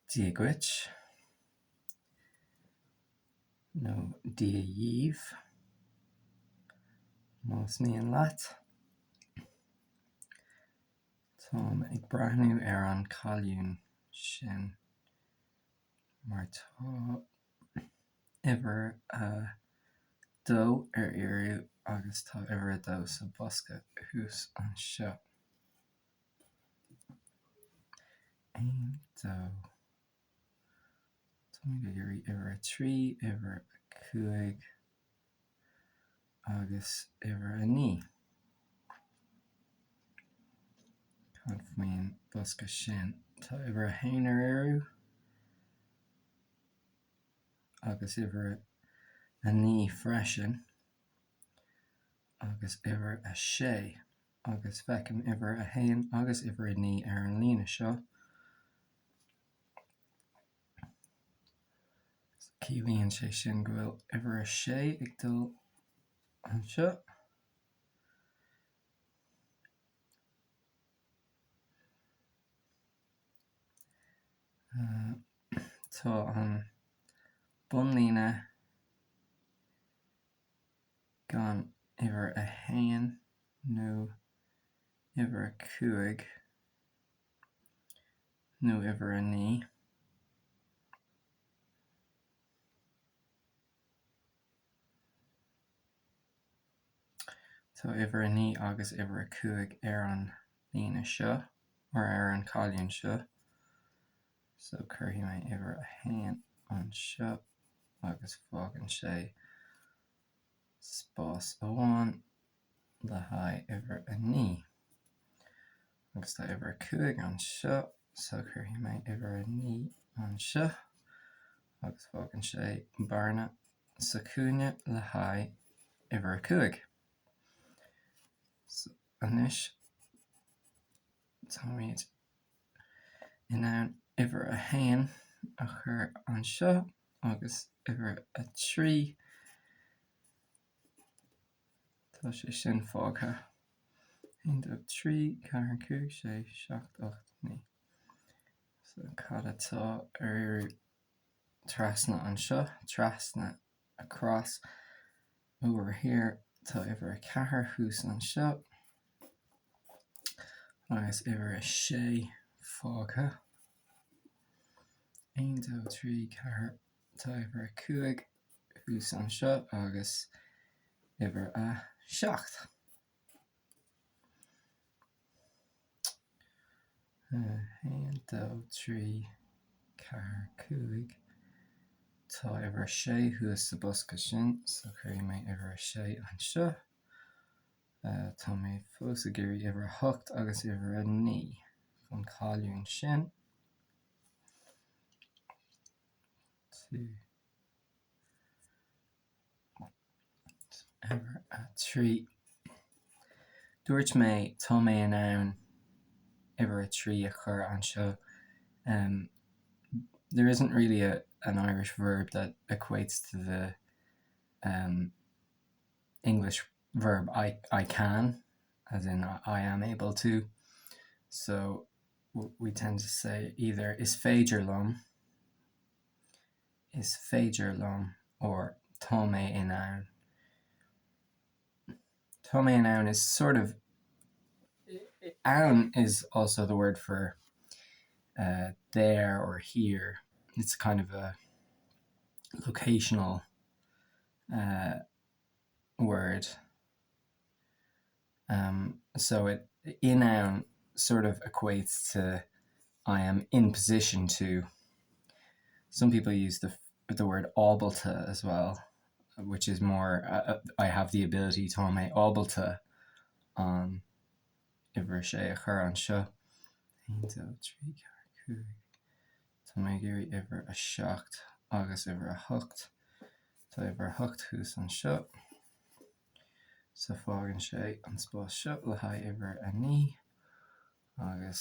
Dia dhuit, nó Dia dhíbh, más mian leat. Táim ag breathnú ar an colún sin mar tá uimhir a dó ar iarraidh agus tá uimhir a dó sa bosca thuas anseo. 1, 2, Táimid ag iarraidh uimhir a 3, uimhir a 5 agus uimhir a 9. Cad faoin bosca sin? Tá uimhir a 1 ar iarraidh agus uimhir a 9 freisin agus uimhir a 6. agus feicim uimhir a haon agus uimhir a naoi ar an líne seo. Ciallaíonn sé sin go bhfuil uimhir a sé ag dul anseo. Tá an bunlíne gan uimhir a haon nó uimhir a 5 nó uimhir a 9. Tá uimhir a 9 agus uimhir a 5 ar an líne seo, or ar an colún seo, so cuirfidh mé uimhir a 1 anseo agus fágann sé spás amháin le haghaidh uimhir a 9. Agus tá uimhir a 5 anseo, so cuirfidh mé uimhir a 9 anseo agus fágann sé bearna sa chúinne le haghaidh uimhir a 5. So anois táimid in ann uimhir a 1 a chur anseo agus uimhir a 3. Tá sé sin fágtha. 1, 2, 3, 4, 5, 6, 7, 8, 9. So cad atá ar iarraidh trasna anseo? Trasna, across, over here. Tá uimhir a 4 thuas anseo agus uimhir a 6 fágtha. 1, 2, 3, 4, Tá uimhir a 5 thuas anseo agus uimhir a 7. 1, 2, 3, 4, 5. Tá uimhir a 6 thuas sa bosca sin, so cuirfidh mé uimhir a 6 anseo. Tá mé fós ag iarraidh uimhir a 8 agus uimhir a 9 don cholún sin. Uimhir a 3. Dúirt mé tá mé in ann uimhir a 3 a chur anseo. Um, there isn't really a, an Irish verb that equates to the um, English verb I, I can, as in I am able to. So we tend to say either is féidir liom, is féidir liom or tá mé in ann. Tá mé in ann is sort of ann is also the word for uh, there or here. It's kind of a locational uh, word. Um, so it in ann sort of equates to I am in position to. Some people use the the word ábalta as well, which is more uh, uh I have the ability tá mé ábalta an uimhir sé a chur anseo. 1, 2, 3, 4, 5. Tá mé ag iarraidh uimhir a 7 agus uimhir a 8. Tá uimhir a 8 thuas anseo. So fágann sé an spás seo le haghaidh uimhir a 9 agus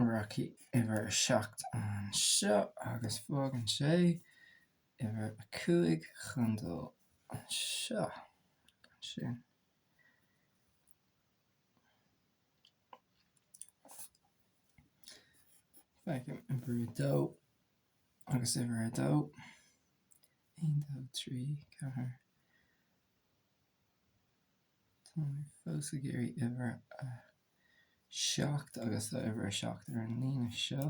rachaidh uimhir a 7 anseo agus fágann sé uimhir a 5 chun dul anseo. Ansin. Feicim uimhir a 2. Agus uimhir a dó. 1, 2, 3, 4. Tá mé fós ag iarraidh uimhir a 7 agus tá uimhir a 7 ar an líne seo.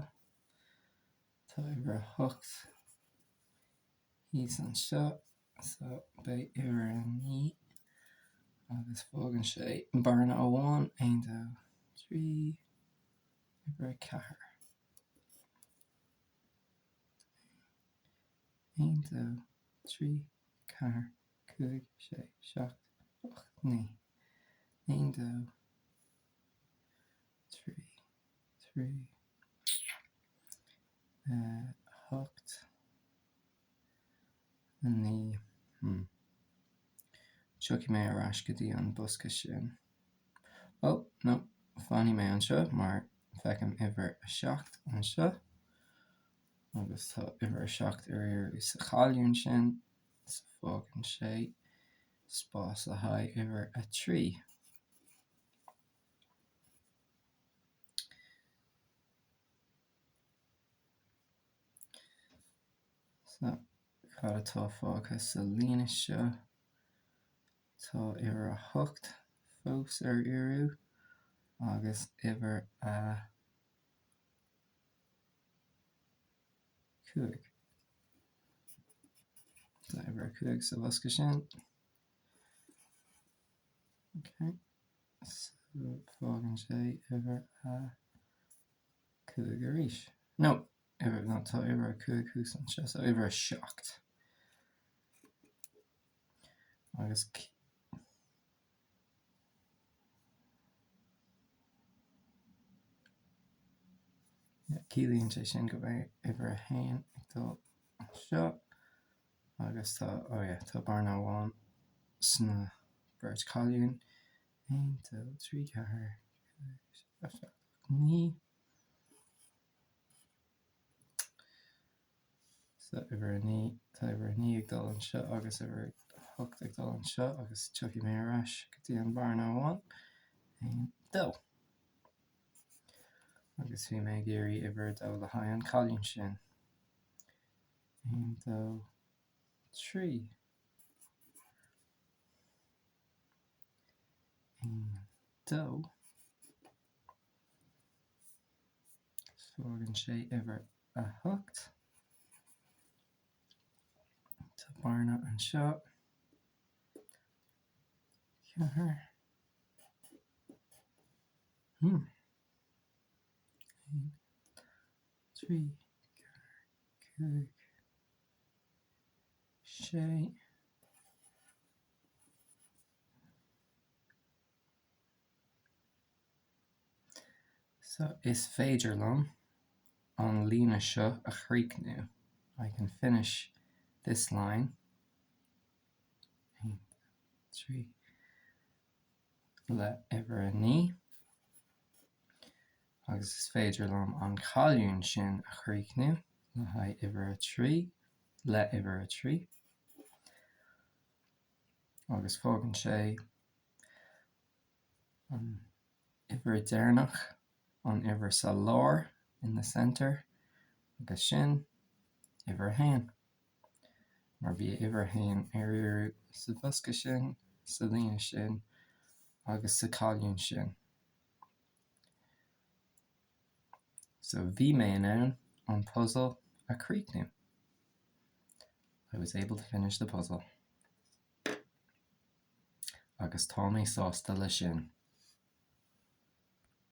Tá uimhir a 8 thíos anseo, so beidh uimhir a 9 agus fágann sé bearna amháin, 1, 2, 3, uimhir a 4. 1, 2, 3, 4, 5, 6, 7, 8, 9. 1, 2, 3, 3, 8, 9. Hmm. Tiocfaidh mé ar ais go dtí an bosca sin. Bhuel, no, fanfaidh mé anseo mar feicim uimhir a 7 anseo agus tá uimhir a 7 ar iarraidh sa cholún sin, so fágann sé spás le haghaidh uimhir a 3. So, cad atá fágtha sa líne seo? Tá uimhir a 8 fós ar iarraidh agus uimhir a 5. Tá uimhir a 5 sa bhosca sin. Ok. So fágann sé uimhir a 5 arís. No, uimhir, no, tá uimhir a 5 thuas anseo, so uimhir a 7. Agus ciallaíonn sé sin go mbeidh uimhir a 1 ag dul anseo agus tá, oh yeah, tá bearna amháin sna beirt cholún. 1, 2, 3, 4, 5, 6, 7, 8, 9. So uimhir a 9, tá uimhir a 9 ag dul anseo agus uimhir a 8 ag dul anseo agus tiocfaidh mé ar ais go dtí an bearna amháin. 1, 2. Agus bhí mé ag iarraidh uimhir a 2 le haghaidh an colún sin. 1, 2, 3. 1, 2. Fágann sé uimhir 8. Tá bearna anseo. 4. Hmm. 1, 3, 4, 5, 6. So, is féidir liom an líne seo a chríochnú. I can finish this line. 1, 3, le uimhir a 9. Agus is féidir liom an colún sin a chríochnú le haghaidh uimhir a 3, le uimhir a 3. Agus fágann sé an uimhir deireanach, an uimhir sa lár, in the centre, agus sin uimhir a haon. Mar bhí uimhir a haon ar iarraidh sa bhosca sin, sa líne sin agus sa cholún sin. So bhí mé in ann an puzal a chríochnú. I was able to finish the puzzle. Agus tá mé sásta le sin.